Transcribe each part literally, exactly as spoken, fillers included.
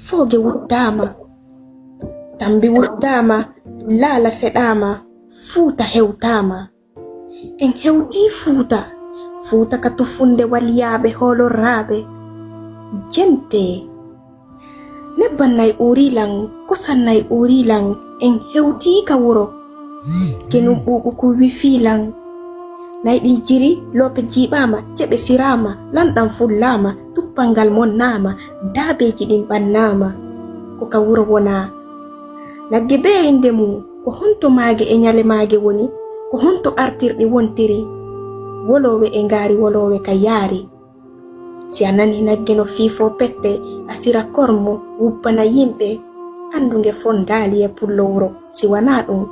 Fooge wuttaama, tambi wuttaama, laala seɗaama, Fuuta hewtaama. En hewtii Fuuta, Fuuta ka tufunde waliyaaɓe hooloraaɓe. Jentee. Nebban nay uurii lan, kosan nay uurii lan, en hewtii ka wuro. Genum ɓuuɓu kun wifii lan. Nay ɗin jiri, loope jiiɓaama, ceɓe siraama, lanɗan fullaama, tuppal ngal monnaama, daabeeji ɗin ɓannaama. Ko ka wuro wonaa. Nagge bee innde mum, ko honto maage e ñale maage woni? Ko honto artirɗi wontiri? Woloowe e ngaari, woloowe ka yaari. Si a nanii nagge no fiifoo pette, a sira kormo, wubbana yimɓe, anndu nge fondaali e pullo wuro. Si wanaa ɗum,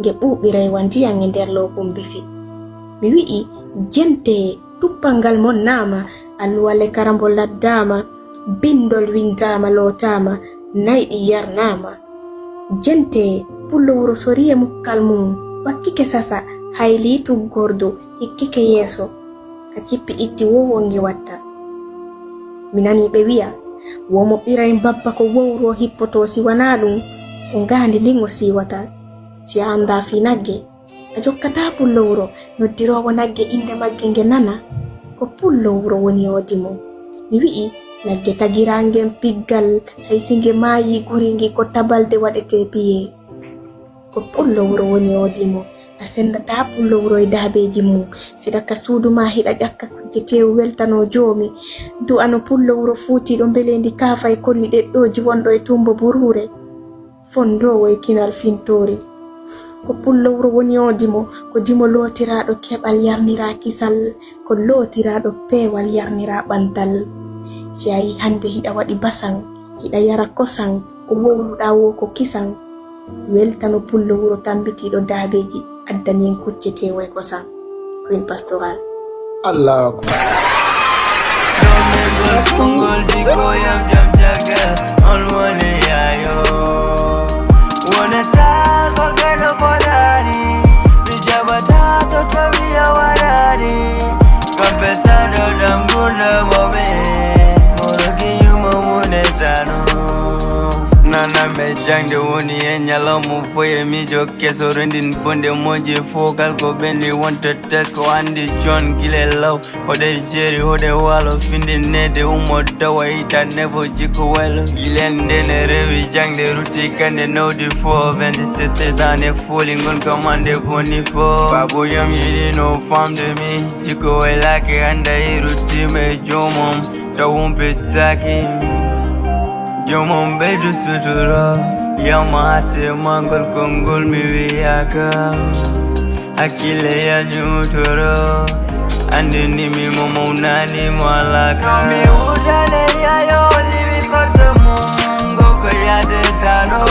nge ɓuuɓiray wa ndiyan e nder lookun bifi. Mi wi'i, jentee, tuppal ngal monnaama, alluwal e karambol laddaama, binndol winndaama, lootaama, nayɗi yarnaama. Jentee, pullo wuro sorii e mukkal mum, wakkike sasa, haylii tuggordu, hikkike yeeso. Ka cippi itti wo wonge watta. Mi nanii ɓe wi'a, wo mo ɓiray mbabba ko wowro hippotoo, si wanaa ɗum, ko ngaandi ndin o siiwata. Si a anndaa fii nagge, a jokkataa pullo wuro, noddiroowo nagge innde magge nge nana. Ko pullo wuro woni o dimo. Mi wi'i, nagge tagiraangen piggal, hay si nge maayii guri ngi ko tabalde waɗetee piyee. Ko pullo wuro woni o dimo. A senndataa pullo wuro e daabeeji mum. Siɗa ka suudu maa hiɗa ƴakka kujje teewu weltanoo joomi. Du'ano pullo wuro fuutiiɗo mbeleendi kaafa e kolli ɗeɗɗooji wonɗo e tummbo buruure. Fonndoowo e kinal fintoori. Ko pullo wuro woni o dimo, ko dimo lootiraaɗo keɓal yarniraa kisal, ko lootiraaɗo peewal yarniraa ɓantal. Si a yii hannde hiɗa waɗi basan, hiɗa yara kosan, ko wowluɗaa woo ko kisan. Weltano pullo wuro tammbitiiɗo daabeeji, addani en kucce teewo e kosan. Queen Pastoral. Allahu Akbar. Konngol digoyam jam jaga on woni yayo. Wonata ko gano fodani, mi jabata to tawi a warani. Kamɓe sano dam gunda boɓe, morogi yuma munetano. Nana me jangde woni e ñalawma foye mijo keso rendin fonde moje fo kal ko ɓenni wonta tes ko andi jon gile law. Hoɗe jeeri, hoɗe waalo, findinneede ummo dawa, ita nebo jikko welo. Gilen nde ne rewi jaŋde, rutti kande nawdi fo. Vingt-sept daane fooli ngon kam ande boni fo. Baabo yam yiɗino famde mi, jikko waylaake anda e rutti me joomam, taw humpitaaki. Joomam ɓeydu sutura, yama hatte mangol konngol mi wiyaaka. Hakkille ya ñuutoro, anndini mi mo mawnani mo alaka. Mi udane yayo liwi korse mum, ngoko yade tano.